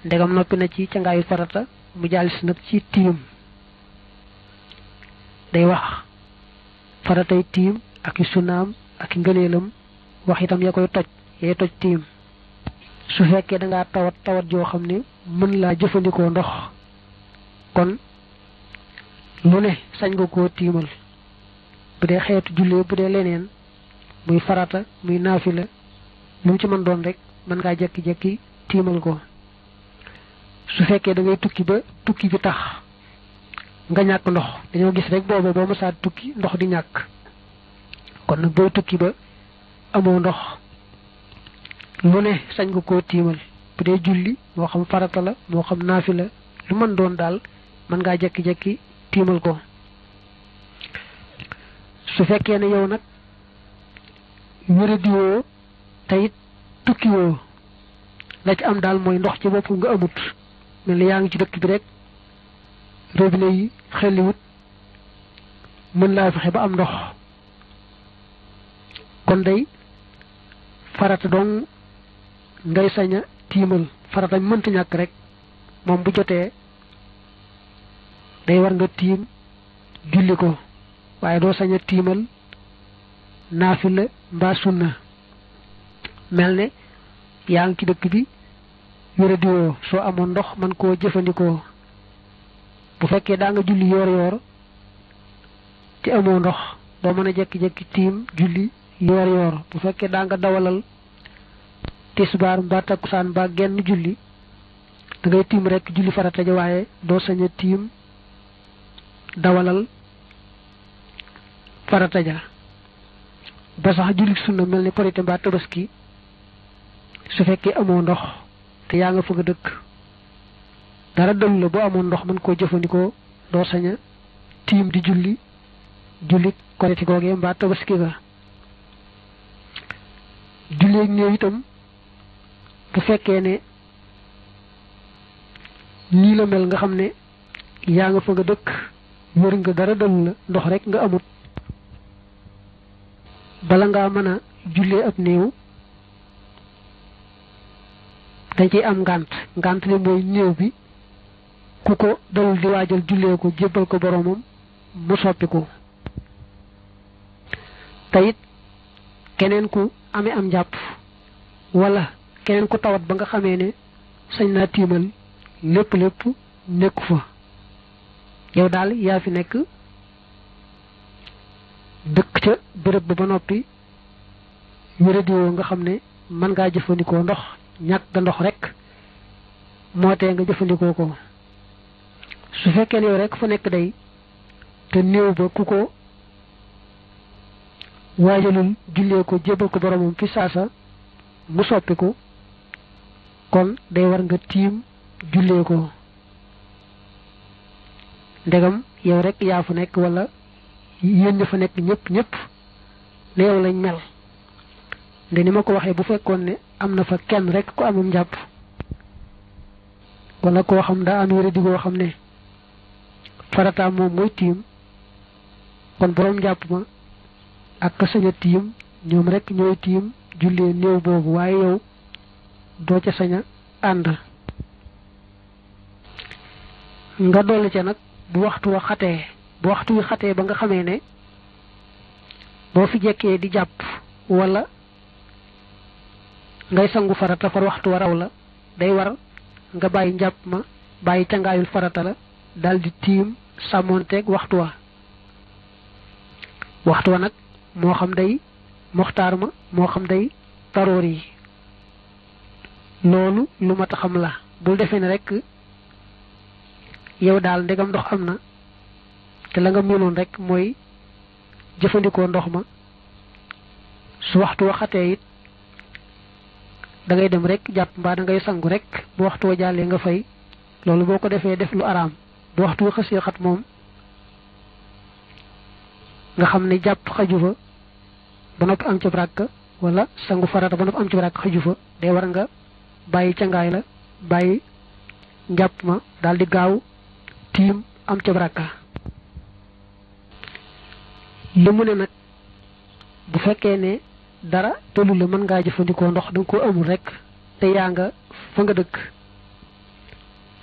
ndegam noppi na ci cangaayu farata mu jàllis nag ci tiim day wax faratay tiim ak i sunaam ak i ngëneelam wax itam ya koy toj yay toj tiim su fekkee da ngaa tawat joo xam ne mën laa jëfandikoo ndox kon lu ne sañ nga koo tiimal bu dee xeetu jullee bu dee leneen muy farata muy naafila lu mu ci mën doon rek mën ngaa jekki-jekki tiimal ko su fekkee da ngay tukki ba tukki bi tax nga ñàkk ndox dañoo gis rek booba boo mësaa tukki ndox di ñàkk kon nag booy tukki ba amoo ndox lu ne sañ nga koo tiimal bu dee julli moo xam farata la moo xam naafila lu mën doon daal mën ngaa jekki-jekki tiimal ko su fekkee ne yow nag wéradiwoo te it tukkiwoo la ci am daal mooy ndox ci bopp nga amut mel ni yaa ngi ci dëkk bi rek robinet yi xelliwut mën laa fexe ba am ndox kon day farata dong ngay sañ a tiimal farata mënta ñàkk rek moom bu jotee day war nga tiim julli ko waaye doo sañ a tiimal naafila mbaa sunna mel ne yaa ngi ci dëkk bi wéradiwoo soo amoon ndox man koo jëfandikoo bu fekkee daa nga julli yoor te amoo ndox doo mën a jekki-jekki tiim julli yoor bu fekkee daa nga dawalal tisbaar mbaa takkusaan mbaa genn julli da ngay tiim rek julli farata ja waaye doo sañ a tiim dawalal farata ja ba sax julli sunna mel ni korite mbaa tabaski su fekkee amoo ndox te yaa nga fa nga dëkk dara dëll la boo amoon ndox mën koo jëfandikoo doo sañ a tiim di julli korite googee mbaa tabaski ga julleeg néew itam bu fekkee ne nii la mel nga xam ne yaa nga fa nga dëkk wër nga dara dëll la ndox rek nga amut bala ngaa mën a jullee ab néew dañ ciy am ngànt li mooy néew bi ku ko dalul di waajal jullee ko jébbal ko boromam mu soppi ko te it keneen ku amee am njàpp wala keneen ku tawat ba nga xamee ne sañ naa tiimal lépp nekku fa yow daal yaa fi nekk dëkk ca béréb ba noppi wéradiwoo nga xam ne mën ngaa jëfandikoo ndox ñàkk nga ndox rek moo tee nga jëfandikoo ko su fekkee ne yow rek fa nekk day te néew ba ku ko waajalul jullee ko jébal ko boromam fi saasa mu soppi ko kon day war nga tiim jullee ko ndegam yow rek yaa fa nekk wala yéen ña fa nekk ñëpp ne yow lañ mel nde ni ma ko waxee bu fekkoon ne am na fa kenn rek ku amum njàpp wala koo xam daa am wéradi goo xam ne farataam moom mooy tiim kon boroom njàpp ma ak ka sañ a tiim ñoom rek ñooy tiim jullee néew boobu waaye yow doo ca sañ a ànd nga dolli ca nag bu waxtu wi xatee ba nga xamee ne boo fi jekkee di jàpp wala ngay sangu farata far waxtu wa raw la day war nga bàyyi njàpp ma bàyyi cangaayul farata la daldi tiim sàmmoonteeg waxtu wa nag moo xam day moxtaar ma moo xam day taroor yi loolu lu mat a xam la bul defee ne rek yow daal ndegam ndox am na te la nga mënoon rek mooy jëfandikoo ndox ma su waxtu waxatee it da ngay dem rek jàpp mbaa da ngay sangu rek bu waxtu wa jàllee nga fay loolu boo ko defee def lu araam bu waxtu wa xasee xat moom nga xam ne jàpp xaju fa ba noppi am ci baraka wala sangu farata ba noppi am ci baraka xaju fa day war nga bàyyi cangaay la bàyyi njàpp ma daal di gaaw tiim am ci baraka li mu ne nag bu fekkee ne dara tëlu la mën ngaa jëfandikoo ndox danga ko amul rek te yaa nga fa nga dëkk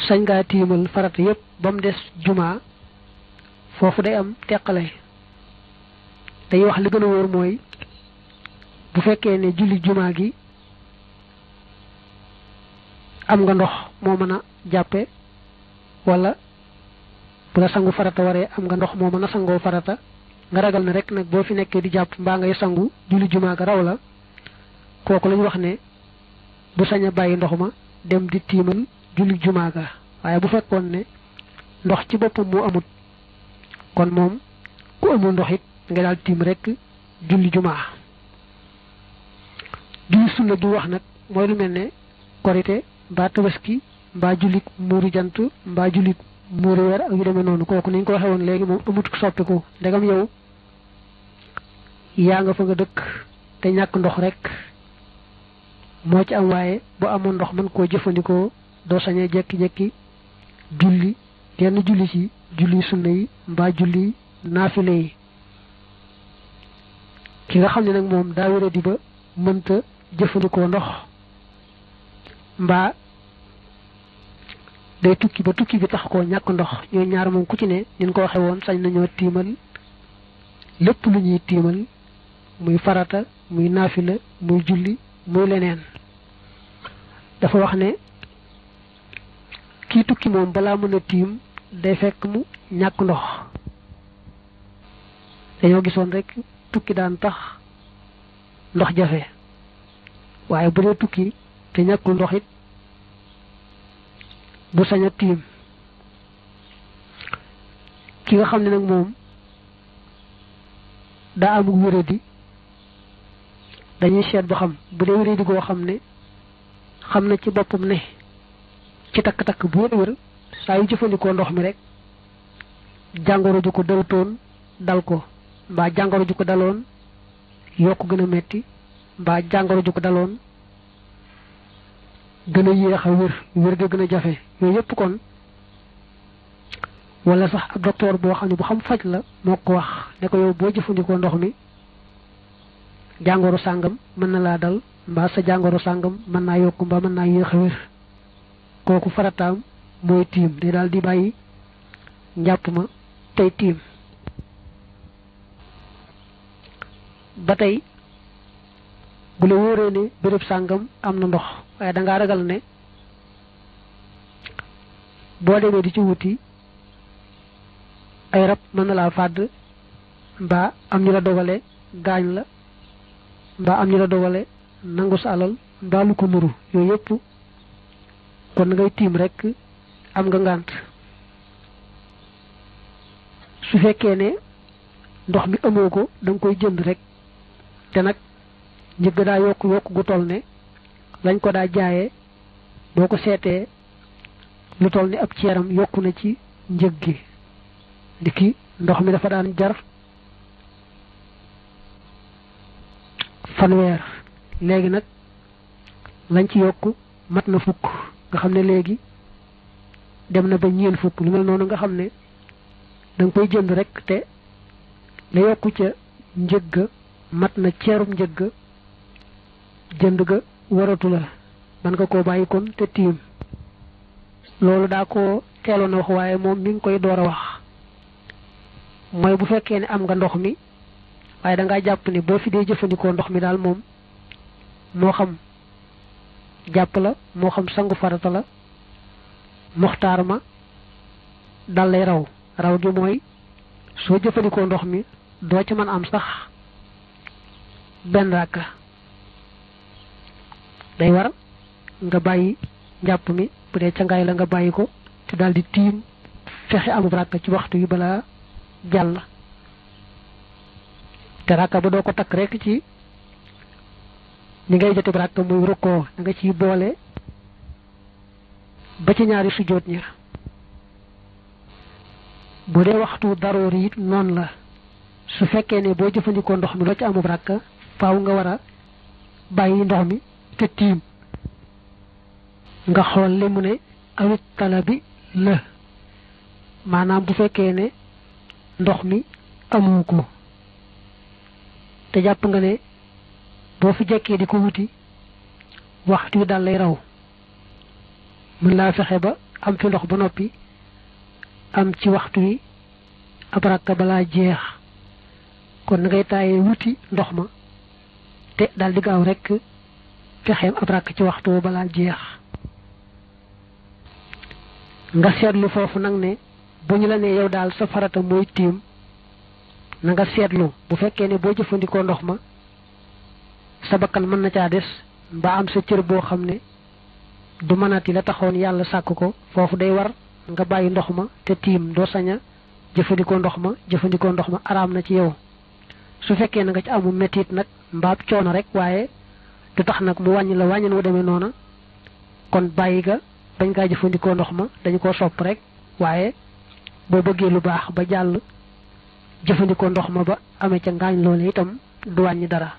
sañ ngaa tiimal farata yépp ba mu des jumaa foofu day am teqale day wax li gën a wóor mooy bu fekkee ne julli jumaa gi am nga ndox moo mën a jàppe wala bu la sangu farata waree am nga ndox moo mën a sangoo farata nga ragal ne rek nag boo fi nekkee di jàpp mbaa ngay sangu julli jumaa ga raw la kooku lañu wax ne bu sañ a bàyyi ndox ma dem di tiimal julli jumaa ga waaye bu fekkoon ne ndox ci boppam moo amut kon moom ku amul ndox it nga daal tiim rek julli jumaa julli sunna du wax nag mooy lu mel ne korite mbaa tabaski mbaa jullit muuru jant mbaa jullit muuru weer ak yu demee noonu kooku ni ñu ko waxee woon léegi moom amut soppiku ndegam yow yaa nga fa nga dëkk te ñàkk ndox rek moo ci am waaye bu amoon ndox mën koo jëfandikoo doo sañee jekki-jekki julli genn julli ci julli sunna yi mbaa julli naafile yi ki nga xam ne nag moom daa wéra di ba mënta jëfandikoo ndox mbaa day tukki ba tukki bi tax koo ñàkk ndox ñooy ñaar moom ku ci ne ñu ko waxe woon sañ nañoo tiimal lépp lu ñuy tiimal muy farata muy naafila muy julli muy leneen dafa wax ne kii tukki moom balaa mën a tiim day fekk mu ñàkk ndox dañoo gisoon rek tukki daan tax ndox jafe waaye bu dee tukki te ñàkkul ndox it bu sañ a tiim ki nga xam ne nag moom daa amul wéradi dañuy seet ba xam bu dee wéradi goo xam ne xam na ci boppam ne ci takk-takk bu wér saa yu jëfandikoo ndox mi rek jàngoro ju ko dalutoon dal ko mbaa jàngoro ju ko daloon yokk gën a metti mbaa jàngoro ju ko daloon gën a yéex a wér ga gën a jafe yooyu yépp kon wala sax ab docteur boo xam ne bu xam faj la moo ko wax ne ko yow boo jëfandikoo ndox mi jàngoro sàngam mën na laa dal mbaa sa jàngoro sàngam mën naa yokk mbaa mën naa yéex a wér kooku farataam mooy tiim day daal di bàyyi njàpp ma tey tiim ba tey bu la wóoree ne béréb sàngam am na ndox waaye dangaa ragal ne boo demee di ci wuti ay rab mën na laa fàdd mbaa am ñu la dogale gaañ la mbaa am ñu la dogale nangu sa alal mbaa lu ko nuru yooyu yëpp kon ngay tiim rek am nga ngànt su fekkee ne ndox mi amoo ko da nga koy jënd rek te nag njëgg daa yokk gu toll ne lañ ko daa jaayee boo ko seetee lu toll ne ab ceeram yokku na ci njëg gi ndiki ndox mi dafa daan jar fanweer léegi nag lañ ci yokk mat na fukk nga xam ne léegi dem na ba ñeen fukk lu mel noonu nga xam ne da nga koy jënd rek te la yokku ca njëg ga mat na ceerum njëg ga jënd ga waratu la man nga koo bàyyi kon te tiim loolu daa ko teeloon a wax waaye moom mi ngi koy door a wax mooy bu fekkee ne am nga ndox mi waaye da ngaa jàpp ne boo fi dee jëfandikoo ndox mi daal moom moo xam jàpp la moo xam sangu farata la moxtaar ma dal lay raw gi mooy soo jëfandikoo ndox mi doo ci mën am sax benn ràkka day war nga bàyyi njàpp mi bu dee cangaay la nga bàyyi ko te daal di tiim fexe amub ràkka ci waxtu yi balaa jàll te ràkka ba doo ko takk rek ci ni ngay jotib ràkka muy rukkoo da nga ciy boole ba ci ñaari sujjóot ña bu dee waxtu daroori it noonu la su fekkee ne boo jëfandikoo ndox mi doo ci amub ràkka faaw nga war a bàyyi ndox mi te tiim nga xool li mu ne awit tala bi la maanaam bu fekkee ne ndox mi amu ko te jàpp nga ne boo fi jekkee di ko wuti waxtu wi daal lay raw mën laa fexe ba am fi ndox ba noppi am ci waxtu yi ab rakka balaa jeex kon ngay tàyyee wuti ndox ma te daal di gaaw rek fexeem ab rakk ci waxtu balaa jeex nga seetlu foofu nag ne bu ñu la ne yow daal sa farata mooy tiim na nga seetlu bu fekkee ne boo jëfandikoo ndox ma sa bakkan mën na caa des mbaa am sa cër boo xam ne du mënati la taxoon yàlla sàkk ko foofu day war nga bàyyi ndox ma te tiim doo sañ a jëfandikoo ndox ma araam na ci yow su fekkee na nga ci amu mettit nag mbaab coono rek waaye du tax nag mu wàññi la wàññin wu demee noona kon bàyyi ga bañ kaa jëfandikoo ndox ma dañu ko sopp rek waaye boo bëggee lu baax ba jàll jëfandikoo ndox ma ba amee ca ngaañ loole itam du wàññi dara